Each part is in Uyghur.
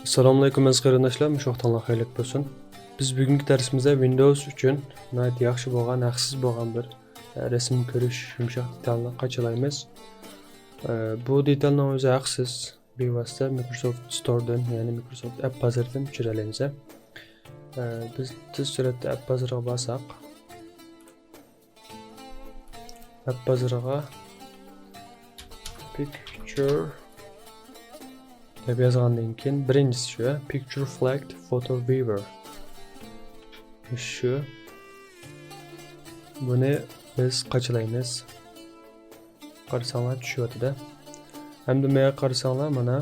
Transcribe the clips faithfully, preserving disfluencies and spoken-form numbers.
ئەسسالامۇئەلەيكۇم ئەزىز قېرىنداشلار، مۇشۇ ۋاقتىڭلار خەيرلىك بولسۇن. بىز بۈگۈنكى دەرسىمىزدە ۋىندوۋس ئۈچۈن ناھايىتى ياخشى بولغان، ھەقسىز بولغان بىر، ئە، رەسىم كۆرۈش يۇمشاق دېتالنى قاچىلايمىز. ئە، بۇ دېتالنىڭ ئۆزى ھەقسىز، بىۋاسىتە مىكروسوفت ستوردىن، يەنى مىكروسوفت ئەپ بازىرىدىن چۈشۈرەلەيمىز. ئە، بىز تېز سۈرئەتتە ئەپ بازىرىغا بارساق، ئەپ بازىرىغا picture دەپ يازغاندىن كېيىن، بىرىنچىسى شۇ، picture flagged photo viewer. شۇ. بۇنى بىز قاچىلايمىز. قارىساڭلار چۈشۈۋاتىدۇ. ھەمدە ماياققا قارىساڭلار، مانا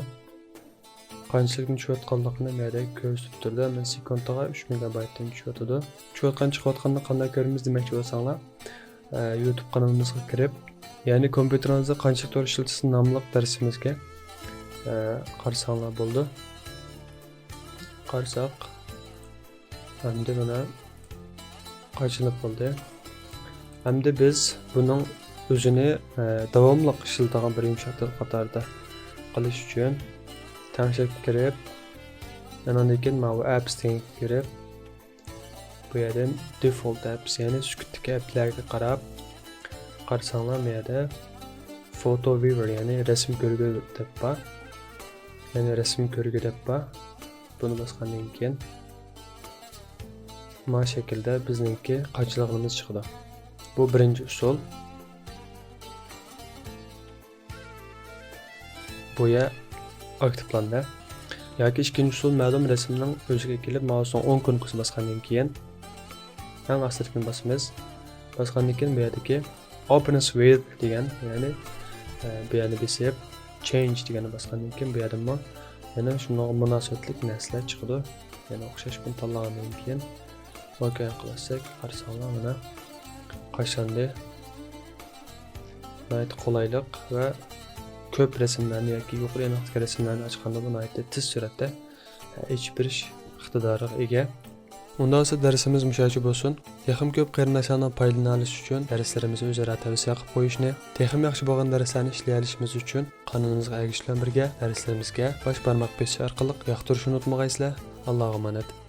قانچىلىكتىن چۈشۈۋاتقانلىقىنى مەيەردە كۆرسىتىپ تۇرىدۇ. مەن سېكۇنتىغا ئۈچ مېگابايتتىن چۈشۈۋاتىدۇ. چۈشۈۋاتقان، چىقىۋاتقاننى قانداق كۆرىمىز دېمەكچى بولساڭلار، ئە، يۇتۇب قانىلىمىزغا كىرىپ، يەنى كومپيۇتېرىڭىزدا قانچىلىك تور ئىشلىتىسىز ناملىق دەرسىمىزگە، ئە، قارىساڭلار بولىدۇ. قارىساق، ئەمدى مانا قاچىلىپ بولدى. ئەمدى بىز بۇنىڭ ئۆزىنى، ئە، داۋاملىق ئىشلىتىدىغان بىر يۇمشاق دېتال قاتارىدا قىلىش ئۈچۈن تەڭشەككە كىرىپ، ئاندىن كېيىن ماۋۇ ئەپس دېگەنگە كىرىپ، بۇ يەردىن دېفولت ئەپس، يەنى سۈكۈتتىكى ئەپلەرگە قاراپ، قارىساڭلار، بۇ يەردە فوتو ۋىۋېر، يەنى رەسىم كۆرگۈ دەپ بار. يەنى رەسىم كۆرگۈ دەپ بار. بۇنى باسقاندىن كېيىن، ما شەكىلدە بىزنىڭكى قاچىلىغىنىمىز چىقىدۇ. بۇ بىرىنچى ئۇسۇل. بۇ يەر ئاكتىپلاندى. ياكى ئىككىنچى ئۇسۇل، مەلۇم رەسىمنىڭ ئۆزىگە كېلىپ، مائۇسنىڭ ئوڭ كۇنۇپكىسىنى باسقاندىن كېيىن، ئەڭ ئاستىدىكىنى باسىمىز. باسقاندىن كېيىن، بۇ يەردىكى Opens with دېگەن، يەنى، ئە، بۇ يەرنى بېسىپ، Change دېگەننى باسقاندىن كېيىن، بۇ يەردىنمۇ يەنە شۇنىڭغا مۇناسىۋەتلىك نەرسىلەر چىقىدۇ. يەنە ئوخشاش بۇنى تاللىغاندىن كېيىن، ئوكەي قىلساق، قارىساڭلار، مانا قاچىلاندى. ناھايىتى قولايلىق ۋە كۆپ رەسىملەرنى ياكى يۇقىرى ئېنىقلىقتىكى رەسىملەرنى ئاچقاندا، بۇ ناھايىتى تېز سۈرئەتتە ئېچىپ بېرىش ئىقتىدارىغا ئىگە. ئۇنداق بولسا دەرسىمىز مۇشۇ يەرگىچە بولسۇن. تېخىمۇ كۆپ قېرىنداشلارنىڭ پايدىلىنالىشى ئۈچۈن دەرسلىرىمىزنى ئۆزئارا تەۋسىيە قىلىپ قويۇشنى، تېخىمۇ ياخشى بولغان دەرسلەرنى ئىشلىيەلىشىمىز ئۈچۈن قانىلىمىزغا ئەگىشىش بىلەن بىرگە دەرسلىرىمىزگە باش بارماق بېسىش ئارقىلىق ياقتۇرۇشنى ئۇنتۇمىغايسىلەر. ئاللاغا ئامانەت.